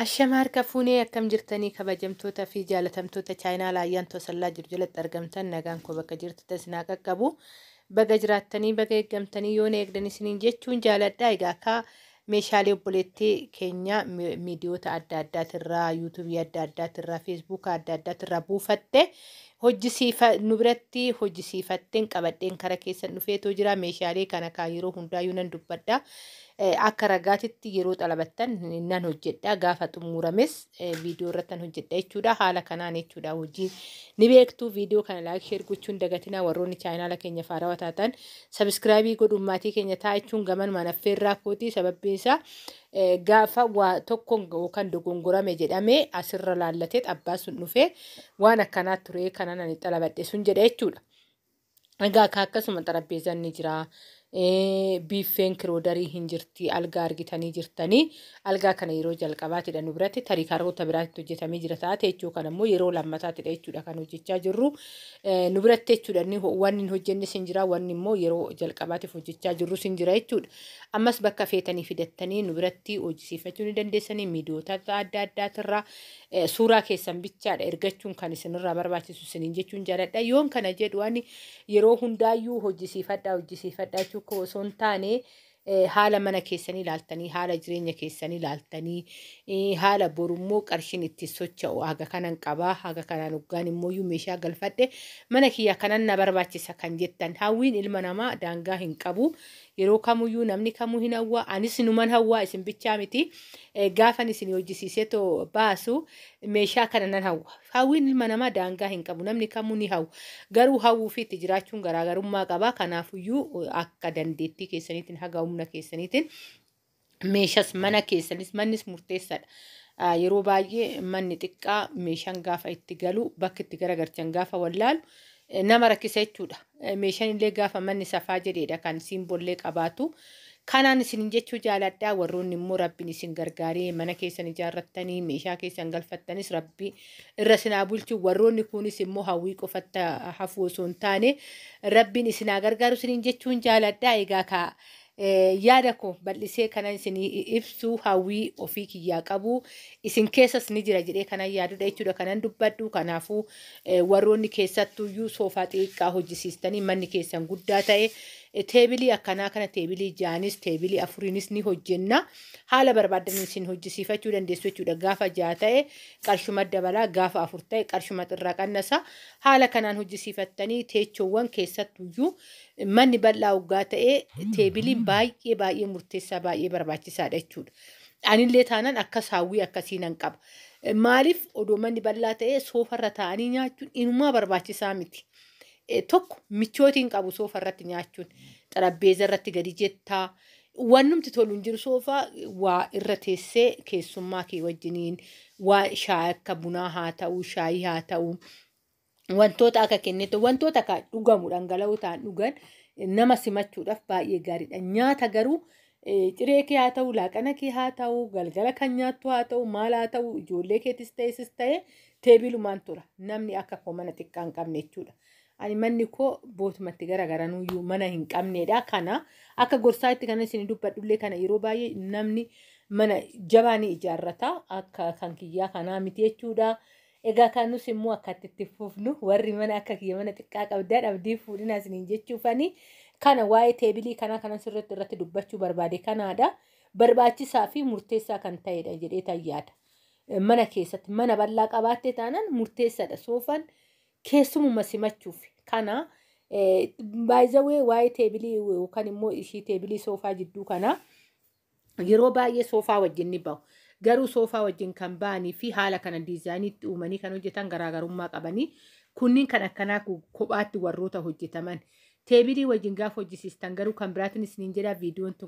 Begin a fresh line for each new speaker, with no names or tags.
Ashama harka fuunee akkam jirtanii kabajamtoota fi jaalatamtoota chaayinaa laayyaan tosallaa jiru jalatti argamtan nagaan koo bakka jirtu isin haa qaqqabu. Baga jiraattanii baga eeggamtanii yoon eegdan isiniin jechuun jaaladha. Egaa akka meeshaalee obboleettii keenya miidiyoota adda addaatirraa, yuutuubii adda addaatirraa, feesbuuka adda addaatirraa buufatte hojjisiifa nu biratti hojjisiifatteen qabadheen kara keessan dhufeetoo jira. Meeshaalee kana kaa yeroo hundaayyuu nan dubbadha. Akka ragaatitti yeroo xalabattan nan hojjedha. Gaafa xumurames viidiyoo irratti nan hojjedha jechuudha. Haala kanaan jechuudha hojii ni beektu. Viidiyoo kana like share gochuun dagatinaa. Warroonni chaayinaala keenya faarawaa taatan sabiskiraabii godhuun maatii keenya ta'a jechuun gamanumaan affeerraa kooti. Sababbiin isaa gaafa waa tokko yookaan dogongorame jedhamee asirra laallatee abbaa sun dhufee waan akkanaa ture kanan ani xalabadhe sun jedha jechuudha. Egaa akka akkasuma xarapheezaan ni jira. Biiffeen kiroodarii hin jirti. Algaa argitanii jirtanii. Algaa kana yeroo jalqabaatidha nu biratti. Tarii karoota biraatti hojjetamee jira taate jechuu kana immoo yeroo lammataatidha jechuudha kan hojjechaa jirru. Nu biratti jechuudha inni wanni hin hojjennes hin jira. Wanni immoo yeroo jalqabaatiif hojjechaa jirrus hin jira jechuudha. Ammas bakka feetanii fidattanii nu biratti hojjisiifachuu ni dandeessanii miidiyoota adda addaatirraa suuraa keessan bichaadha ergachuun kan isinirraa barbaachisu isiniin jechuun jaaladha. Yoon kana jedhu ani yeroo hundaayyuu hojjisiifadhaa hojjisiifadhaa jechuu koo osoo hin taane haala mana keessanii ilaaltanii haala jireenya keessanii ilaaltanii haala borummoo qarshiin itti socho'u haga kanan qabaa haga kanaan hoggaan immoo meeshaa galfadhe mana kiyya kanan na barbaachisa kan jettan hawwiin ilma namaa daangaa hin qabu. Yeroo kamuyyuu namni kamuu hin hawwa anis numan hawwaa isin bichaa miti gaafan isin hojjisiisee too baasu meeshaa kana nan hawwa. Hawwiin ilma namaa daangaa hin qabu namni kamuu ni hawwa. Garuu hawwuu fi itti jiraachuun garaagarummaa qaba. Kanaafuyyuu akka dandeettii keessaniitiin haga humna keessaniitiin meeshas mana keessanis mannis murteessaadha. Yeroo baay'ee manni xiqqaa meeshaan gaafa itti galu bakki itti garagalchan gaafa wallaalu nama rakkisa jechuudha. Meeshaan illee gaafa manni safaa jedheedha kan simbollee qabaatu. Kanaan isin jechuu jaaladha. Warroonni immoo rabbiin isin gargaaree mana keessan ijaarrattanii meeshaa keessan galfattanis rabbi irra isin haa bulchu. Warroonni kunis immoo hawwii qofatti hafuu osoo hin taane rabbiin isin haa gargaaru isiniin jechuun jaaladha. Egaa kaa yaada koo bal'isee kanan isin ibsu hawwii ofii kiyyaa qabu isin keessas ni jira jedhee kanan yaadudha jechuudha kanan dubbadhu. Kanaafuu warroonni keessattuyyuu soofaa xixiqqaa hojjisiistanii manni keessan guddaa ta'e teebilii akkanaa kana teebilii jaanis teebilii afuriinis ni hojjenna. Haala barbaaddan isin hojjisiifachuu dandeessu jechuudha. Gaafa 6 ta'e qarshuma dabalaa, gaafa 4 ta'e qarshuma irraa qannasa. Haala kanaan hojjisiifattanii teechoowwan keessattuyyuu manni bal'aa hoggaa ta'e teebiliin baay'ee baay'ee murteessaa baay'ee barbaachisaadha jechuudha. Anillee taanaan akkas hawwii akkasii nan qaba. Maaliif odoo manni bal'aa ta'e soofarra taa'anii nyaachuun inumaa barbaachisaa miti. Tokko michootiin qabu soofa irratti nyaachuun xarapheeza irratti gadi jettaa wannumti tolu hin jiru soofaa waa irra teessee keessummaa kee wajjiniin waa shaayii akka bunaa haa ta'u shaayii haa ta'u wantoota akka kennetti wantoota akka dhugamu dhangala'oo ta'an dhugan nama simachuudhaaf baay'ee gaariidha. Nyaata garuu ciree kee haa ta'u laaqana kee haa ta'u galgala kan nyaattu haa ta'u maal haa ta'u ijoollee keetis ta'e sis ta'e teebilumaan tura namni akka koo mana xiqqaa hin qabne jechuudha. Ani manni koo bootumatti garagaranuyyuu mana hin qabneedha. Kana akka gorsaatti kan isin dubbadhullee kana yeroo baay'ee namni mana jabaa ni ijaarrata. Akka kan kiyyaa kanaa miti jechuudha. Egaa kan nus immoo akkatti itti fufnu warri mana akka kiyya mana xiqqaa qabdan abdii fuudhina isiniin jechuufani. Kana waa'ee teebilii kanaa kanan sirriitti irratti dubbachuu barbaade kanaadha. Barbaachisaa fi murteessaa kan ta'edha jedhee tayyaada. Mana keessatti mana bal'aa qabaattee taanaan murteessaadha. Soofaan keessumuma simachuuf kana baay'izawee waa'ee teebilii yookaan immoo ishii teebilii soofaa jidduu kana yeroo baay'ee soofaa wajjin ni bahu. Garuu soofaa wajjin kan ba'anii fi haala kana diizaayiniitti uumanii kan hojjetan garaagarummaa qabanii kunniin kan akkanaa kophaatti warroota hojjetaman. Teebilii wajjin gaafa hojjisiistan garuu kan biraatiin isiniin jedha viidiyoon tun